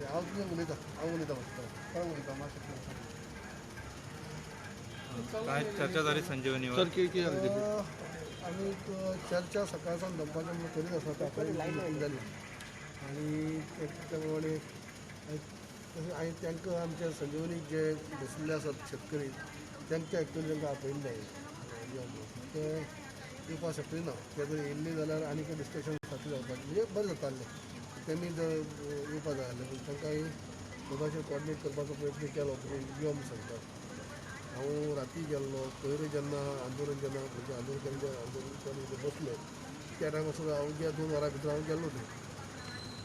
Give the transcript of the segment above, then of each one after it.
हांव तुजें उलयता, हांव उलयता फक्त, परत उलयता मातशें. काय चर्चा झाली संजीवनीवर? सर, किती झाली? आमी चर्चा सकाळ सावन दनपारच्या म्हणून करीत आसा. आतां मिटींग जाली आनी त्या प्रमाणे तशें हांवें तांकां आमच्या संजीवनीक जे बशिल्ले आसात शेतकरी, तांकां एक्चुअली तांकां आपयल्ले यो म्हणून. ते येवपाक शकले ना. ते जर येयल्ले जाल्यार आनी डिस्कशन सारकें जावपाचें, म्हणजे बरें जातालें. तेमी जर येवपा जाय आसलें, पूण तांकां हांवें स्वताचेर कॉर्डिनेट करपाचो प्रयत्न केलो, तुमी यो म्हूण सांगता. हांव राती गेल्लो पयरूय, जेन्ना आंदोलन, जेन्ना म्हणजे आंदोलन, जे आंदोलन बसले त्या टायमार सुद्दां हांव गे 2 वरां भितर हांव गेल्लो थंय,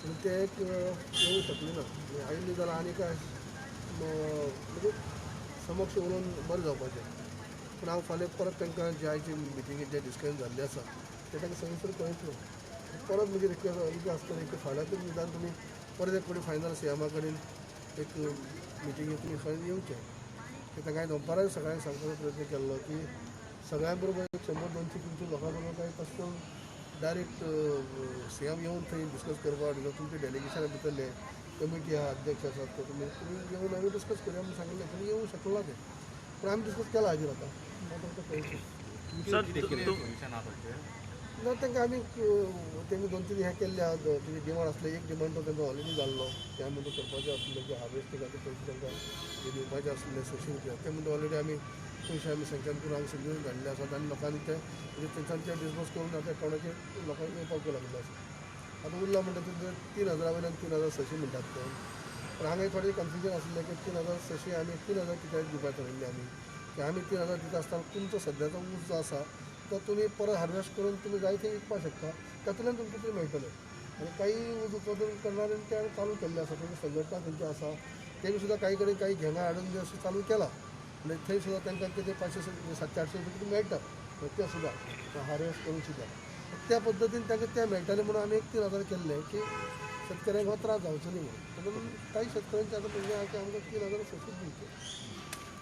पूण ते एक येवंक शकले ना. आनी आयिल्ले जाल्यार आनी काय म्हणजे समक्ष उलोवन बरें जावपाचें. पूण हांव फाल्यां परत तांकां जे आयचे मिटिंगेत जे डिस्कशन जाल्लें आसा तें तांकां सविस्तर कळयतलो. परत म्हजी रिक्वेस्ट इतलें आसतलें की फाल्यां तरी निदान तुमी परत एक फावटी फायनल सीएमा कडेन एक मिटिंगेक तुमी खंय येवचें. की तांकां हांवें दनपाराय सगळ्यांक सांगपाचो प्रयत्न केल्लो की सगळ्यां बरोबर एक 100, 200, 300 लोकां बरोबर काय तशें करून डायरेक्ट सीएम येवन थंय डिस्कस करपाक, तुमचे डेलिगेशना भितरले कमिटी आहा, अध्यक्ष आसात, ते तुमी येवन आमी डिस्कस करुया म्हणून सांगिल्लें. तुमी येवंक शकलो ना ते, पूण आमी डिस्कस केला हाजेर. आतां हांव तुमकां कळयता. सर, सोल्युशन आहा तुमचें? ना, तांकां आमी तेमी दोन तीन हें केल्ले आहा, तेजे डिमांड आसले. एक डिमांड तो तांचो ऑलरेडी जाल्लो. ते म्हणटा करपाचें आसलें की हार्वेस्टिंगाचे पयशे तांकां जे दिवपाचे आसले 600 रुपया, ते म्हणटा ऑलरेडी आमी पयशे आमी सँक्शन करून आमी समजून धाडले आसात आनी लोकांनी ते म्हणजे तेंच्यान ते डिसबर्स करून आतां एकावंटाचेर लोकांक येवपाक लागिल्ले आसा. आतां उरला म्हणटा ते 3000 वयल्यान 3600 म्हणटात ते. पूण हांगा थोडें कन्फ्युजन आसलें की 3600 आमी 3000 कित्याक दिवपाक थारयल्लें आमी, की आमी 3000 दिता आसतना तुमचो सद्याचो ऊस जो आसा तो तुमी परत हार्वेस्ट करून तुमी जाय थंय विकपाक शकता, तातूंतल्यान तुमकां कितें मेळटलें. आनी काही ऊस उत्पादन करणारे ते चालू केल्ले आसा, तेंची संघटना खंयची आसा, तेमी सुद्दां काही कडेन काही घेंगा हाडून जे अशें चालू केलां. म्हणजे थंय सुद्दां तांकां कितें 500, 700, 800 रुपया कितें मेळटा ते सुद्दां हार्वेस्ट करून सुद्दां. त्या पद्दतीन तांकां तें मेळटलें म्हणून आमी एक 3000 केल्लें की शेतकऱ्यांक हो त्रास जावचो न्ही म्हणून. म्हणून काही शेतकऱ्यांचे आतां म्हणणें आहा की आमकां 3600 दिवचे.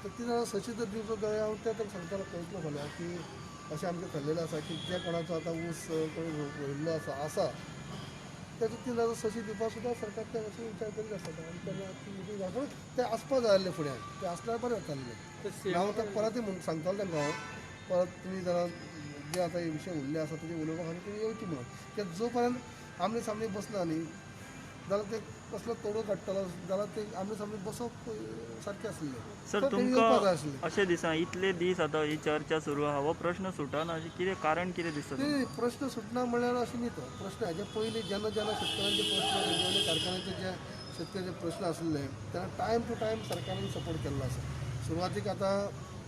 तर 3600 जर दिवचो जाल्यार हांव तें तांकां सांगतालो, कळयतलो फाल्यां की अशें आमचें थारलेलें आसा की जे कोणाचो आतां ऊस कोणी रोयिल्लो आसा तेजो 3600 दिवपाक सुद्दां सरकार त्या अशें विचार करीत आसता. आनी तेन्ना ती मिटींग जाता, पूण तें आसपा जाय आसलें फुड्यान, तें आसल्यार बरें जातालें. हांव आतां परतूय म्हूण सांगतालो तांकां, हांव परत तुमी जरा जे आतां हे विशय उरले आसा तेजे उलोवपा खातीर तुमी येवची म्हणून. कित्याक जो पर्यंत आमने सामने बसना न्ही जाल्यार ते कसलो तोडो काडटलो जाल्यार ते आमने सामने बसप सारकें आसलें. सर, तर तेणी येवपाक जाय तुमकां आसलें. अशें दिसना, इतले दीस आतां ही चर्चा सुरू आहा, हो प्रश्न सुटना, अशें कितें कारण कितें दिसता तुमकां? नाही, प्रश्न सुटना म्हणल्यार अशें न्ही, तो प्रश्न हाजे पयलीं जेन्ना जेन्ना शेतकऱ्यांचे प्रश्न, संजीवनी कारखान्याचे जे शेतकऱ्यांचे प्रश्न आसले तेन्ना टायम टू टायम सरकारान सपोर्ट केल्लो आसा. सुरवातीक आतां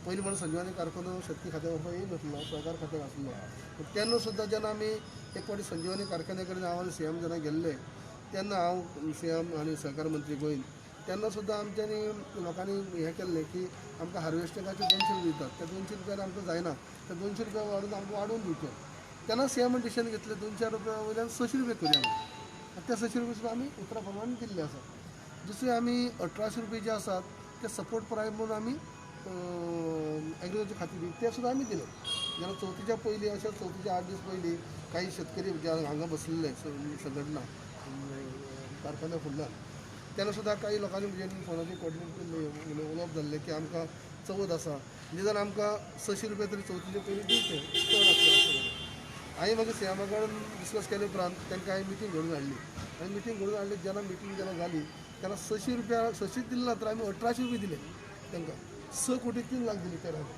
पयलीं म्हणून संजीवनी कारखानो शेतकी खात्या बरोबर येयनासलो, सहकार खात्याक आसलो. पूण तेन्ना सुद्दां जेन्ना आमी एक फावटी संजीवनी कारखान्या कडेन हांव आनी सीएम जेन्ना गेल्ले, तेन्ना हांव, सीएम आनी सहकार मंत्री गोविंद, तेन्ना सुद्दां आमच्यांनी लोकांनी हें केल्लें की आमकां हार्वेस्टिंगाचे 200 रुपया दितात, त्या 200 रुपयान आमकां जायना, त्या 200 रुपया वाडून आमकां वाडोवन दिवचे. तेन्ना सीएमान डिसिजन घेतलें, 200 रुपया वयल्यान 600 रुपया करुया म्हणून. आनी त्या 600 रुपया सुद्दां आमी उतरा प्रमाणे दिल्ले आसा. दुसरें, आमी 1800 रुपया जे आसात ते सपोर्ट प्रायस म्हणून आमी एग्रीकल्चर खातीर दिले, ते सुद्दां आमी दिले. जेन्ना चवथीच्या पयलीं, अशें चवथीच्या 8 दीस पयलीं काही शेतकरी जे हांगा बसलेले संघटना कारखान्या फुडल्यान, तेन्ना सुद्दां काही लोकांनी म्हणजे फोनाचेर कॉर्डिनेट केल्लें, उलोवप जाल्लें की आमकां चवथ आसा, निदान आमकां 600 रुपया तरी चवथीचे पयलीं दिवचे, चड आसलें अशें. हांवें मागीर सीएमा कडेन डिस्कस केले उपरांत तांकां हांवें मिटींग घडोवन हाडली आनी मिटींग घडोवन हाडली. जेन्ना मिटींग जेन्ना जाली तेन्ना 600 रुपया 600 दिले ना, तर आमी 1800 रुपया दिले तांकां, 6 कोटी 3 लाख दिले त्या टायमार.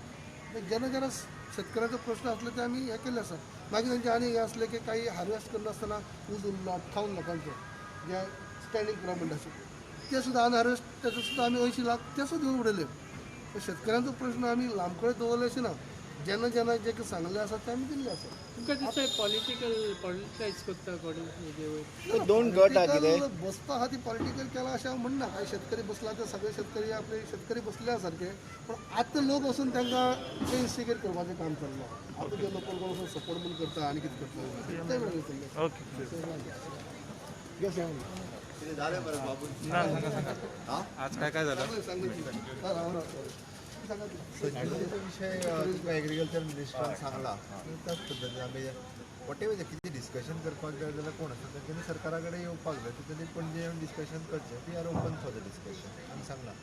जेन्ना जेन्ना शेतकऱ्याचो प्रश्न आसले ते आमी हें केल्ले आसा. मागीर तांचे आनी हें आसलें की काही हार्वेस्ट करनासतना ऊस उरलो 58 लोकांचो, जे स्टँडींग क्रॉप म्हणटा अशें, ते सुद्दां अनहार्वेस्ट, तेजो सुद्दां आमी 80 लाख ते सुद्दां दिवन उडयले. पण शेतकऱ्यांचो प्रश्न आमी लांबकडे दवरले अशें ना. जेन्ना जेन्ना जे कितें सांगलें आसा तें आमी दिल्लें आसा. तुमकां दिसता पॉलिटिकल पॉलिटिकायज करता कोण हेजे वयर? दोन गट आहा कितें? Political बसता आहा ती पॉलिटिकल केला अशें हांव म्हणना. कांय शेतकरी बसला ते सगळे शेतकरी आपले शेतकरी बसले आसा सारके, पूण आतां लोक वचून तांकां ते इन्स्टिगेट करपाचें काम चल्लां. आतां जे लोक कोण कोण वचून सपोर्ट म्हूण करता आनी कितें करता ते वेगळें चल्लें. ओके. झालं बरं बाबू. ना. आज काय काय झालं? सांगा. संजीवनीचा विषय तुमकां एग्रीकल्चर मिनिस्टरान सांगला, त्याच पद्दतीन आमी What ever कितें डिस्कशन करपाक जाय जाल्यार कोण आसा तेंच्यांनी सरकारा कडेन येवपाक जाय. तेंच्यांनी पणजे येवन डिस्कशन करचें. We are open for the discussion आमी सांगलां.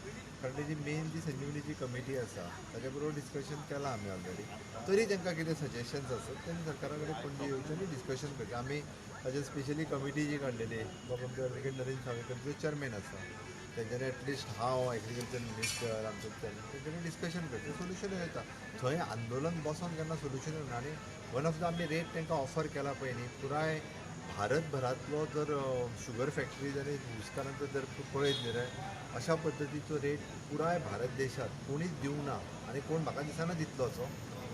कारण तेजी मेन जी संजीवनीची कमिटी आसा ताच्या बरोबर डिस्कशन केलां आमी ऑलरेडी. तरी तांकां कितें सजेशन्स आसत तेणी सरकारा कडेन पणजे येवचें आनी डिस्कशन करचें. आमी ताजेर स्पेशली कमिटी जी काडलेली बाब आमचे एडवोकेट नरेंद्र सावयकर जो चेअरमॅन आसा तेंच्यांनी एटलिस्ट हांव एग्रीकल्चर मिनिस्टर आमचो चेअरमॅन तेंच्यांनी डिस्कशन करचें, सोल्युशन येता. थंय आंदोलन बसोन केन्ना सोल्युशन येना. आनी वन ऑफ the आमी रेट तांकां ऑफर केला पळय न्ही, पुराय भारतभरांतलो जर शुगर फॅक्टरीज आनी ऊसकारांचो जर पळयत न्ही रे, अशा पद्दतीचो रेट पुराय भारत देशांत कोणीच दिवंक ना आनी कोण म्हाका दिसना दितलो असो.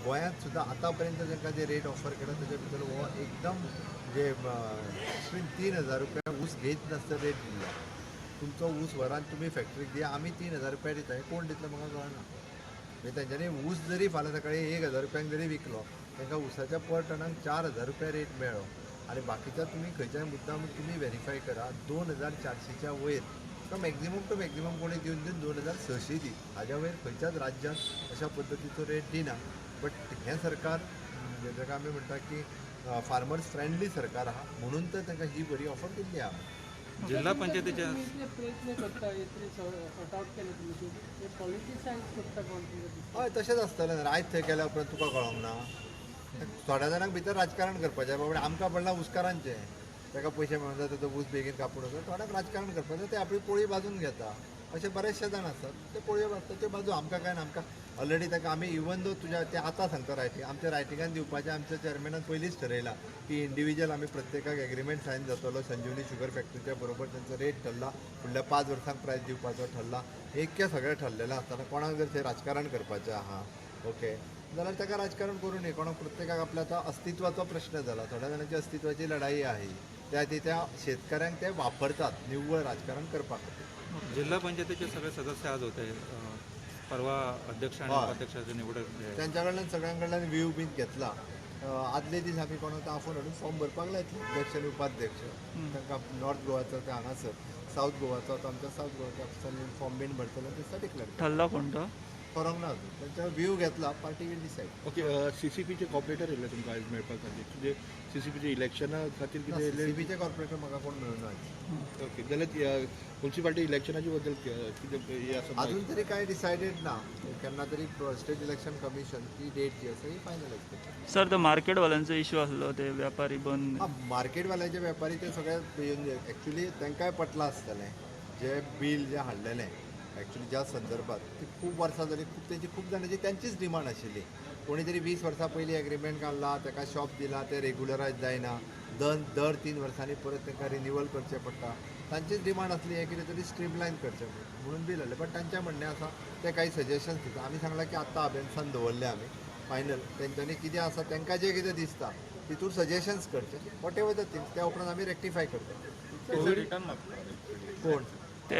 गोंयांत सुद्दां आतां पर्यंत तांकां जे रेट ऑफर केला ताच्या भितर हो एकदम म्हणजे एक्स्ट्रीम 3,000 रुपया ऊस घेत नासतना रेट दिल्लो. तुमचो ऊस व्हरात तुमी फॅक्टरीक दिया, आमी 3,000 रुपया दिता. हें कोण दितलो म्हाका कळना. म्हणजे तेंच्यांनी ऊस जरी फाल्यां सकाळीं 1,000 रुपयांक जरी विकलो तांकां ऊसाच्या पर टनाक 4,000 रुपया रेट मेळ्ळो. आनी बाकीच्या तुमी खंयच्याय मुद्दाम तुमी व्हेरीफाय करा 2,400च्या वयर किंवा मॅक्झिमम टू मॅक्झिमम कोणी दिवन दिवन 2,600 दी, हाज्या वयर खंयच्याच राज्यांत अशा पद्दतीचो रेट दिना. बट हें सरकार म्हणजे जाका आमी म्हणटा की फार्मर्स फ्रेंडली सरकार आहा म्हणून तर तांकां ही बरी ऑफर दिल्ली आहा. जिल्हा पंचायतीच्या इतले प्रयत्न करता, इतले सॉर्ट आउट केले तुमी, ते पॉलिटिसायज करता कोण तुमकां? हय तशेंच आसतलें न्ही. आयज थंय गेल्या उपरांत तुका कळोंक ना थोड्या जाणांक भितर राजकारण करपाचें. बाबा आमकां पडलां ऊसकारांचें, ताका पयशे मेळूंक जाय, ताचो ऊस बेगीन कापून वचो. थोड्यांक राजकारण करपाचें, ते आपली पोळी बाजून घेता. अशे बरेचशे जाण आसात ते पोळयो बाजता त्यो बाजू. आमकां कांय ना, आमकां ऑलरेडी ताका आमी इवन दो तुज्या ते आतां सांगता रायटींग, आमच्या रायटिंगान दिवपाचें आमच्या चेअरमॅनान पयलींच ठरयलां की इंडिविज्युअल आमी प्रत्येकाक एग्रीमेंट सायन जातलो. संजीवनी शुगर फॅक्टरीच्या बरोबर तांचो रेट ठरला, फुडल्या 5 वर्सांक प्रायस दिवपाचो ठरला, एक सगळें ठरलेलें आसतना कोणाक जर थंय राजकारण करपाचें आहा ओके जाल्यार ताका राजकारण करूं नये. कोणाक प्रत्येकाक आपल्या आतां अस्तित्वाचो प्रश्न जाला, थोड्या जाणांची अस्तित्वाची लढाई आहे, त्या खातीर त्या शेतकऱ्यांक ते वापरतात निव्वळ राजकारण करपा खातीर. जिल्हा पंचायतीचे सगळे सदस्य आज होते. परवा अध्यक्ष आणि हय. उपाध्यक्षाची निवड त्यांच्या कडल्यान सगळ्यां कडल्यान व्यू बीन घेतला. आदले दीस आमी कोणाक आफोवन हाडून फॉर्म भरपाक लायतले अध्यक्ष आनी उपाध्यक्ष. तांकां नॉर्थ गोवाचो ते हांगासर, सावथ गोवाचो आतां आमच्या सावथ गोवाच्या ऑफिसांनी फॉर्म बीन भरतले दिसा डिक्लेअर ठरला कोणतो करूंक ना अजून. तांच्या व्यू घेतला, party will decide. Okay, सीसीपीचे corporator येयल्ले तुमकां आयज मेळपा खातीर, तुजे सीसीपीचे इलेक्शना खातीर कितें येयल्ले? सीसीपीचे कॉर्पोरेटर म्हाका कोण मेळूं ना. ओके, जाल्यार मुन्सिपाल्टी इलेक्शनाचे बद्दल कितें हें आसा? अजून तरी काय डिसायडेड ना. केन्ना तरी स्टेट इलेक्शन कमिशन ती डेट जी आसा ही फायनलायज करतली. सर तो मार्केटवाल्यांचो इश्यू आसलो ते व्यापारी बंद. मार्केटवाल्याचे व्यापारी ते सगळे येवन एक्चुली तांकांय पटलां आसतलें जे बील जें हाडलेलें एक्चुली ज्या संदर्भात ती खूब वर्सां जाली, खूब तेंची खूब जाणांची तेंचीच डिमांड आशिल्ली. कोणी तरी 20 वर्सां पयलीं एग्रीमेंट घाल्ला, ताका शॉप दिला, ते रेगुलरायज जायना, दर 3 वर्सांनी परत तांकां रिन्युअल करचें पडटा. तांचीच डिमांड आसली हें कितें तरी स्ट्रीमलायन करचें म्हणून बील हाडलें. बट तांचें म्हणणें आसा ते काही सजेशन्स दिता. आमी सांगलां की आत्तां अबेन्सान दवरलें आमी फायनल तेंच्यांनी कितें आसा तांकां जें कितें दिसता तितूर सजेशन्स करचे, what ever the things त्या उपरांत आमी रेक्टिफाय करतले. कोण ते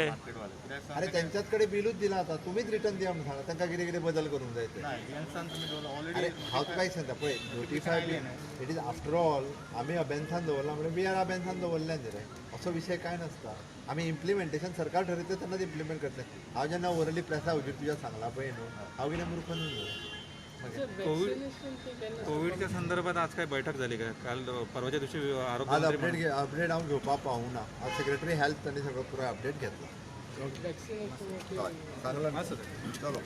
अरे त्यांच्याच कडे बिलूच दिला आता, तुमीच रिटर्न दिया म्हणून सांगा तांकां कितें कितें बदल करूंक जाय ते. अरे हांव तुका एक सांगता पळय, notify bill it is after all आमी अबेन्सान दवरला म्हणजे we are अबेन्सान दवरलें न्ही रे, असो विशय कांय नासता. आमी इम्प्लिमेंटेशन सरकार ठरयता तेन्नाच इम्प्लिमेंट करतले. हांव जेन्ना ओरली प्रेसा हुजीर तुज्या सांगलां पळय न्हू, हांव कितें मूर्ख न्हू. कोविडच्या संदर्भात आज काय बैठक झाली का काल परवाच्या दिवशी? आज आरोग्यमंत्री अपडेट अपडेट हांव घेवपाक पावूंक ना. आज सेक्रेटरी हेल्थ तांणी सगळो पुराय अपडेट घेतला. वॅक्सिनेशन सांगला, चलो.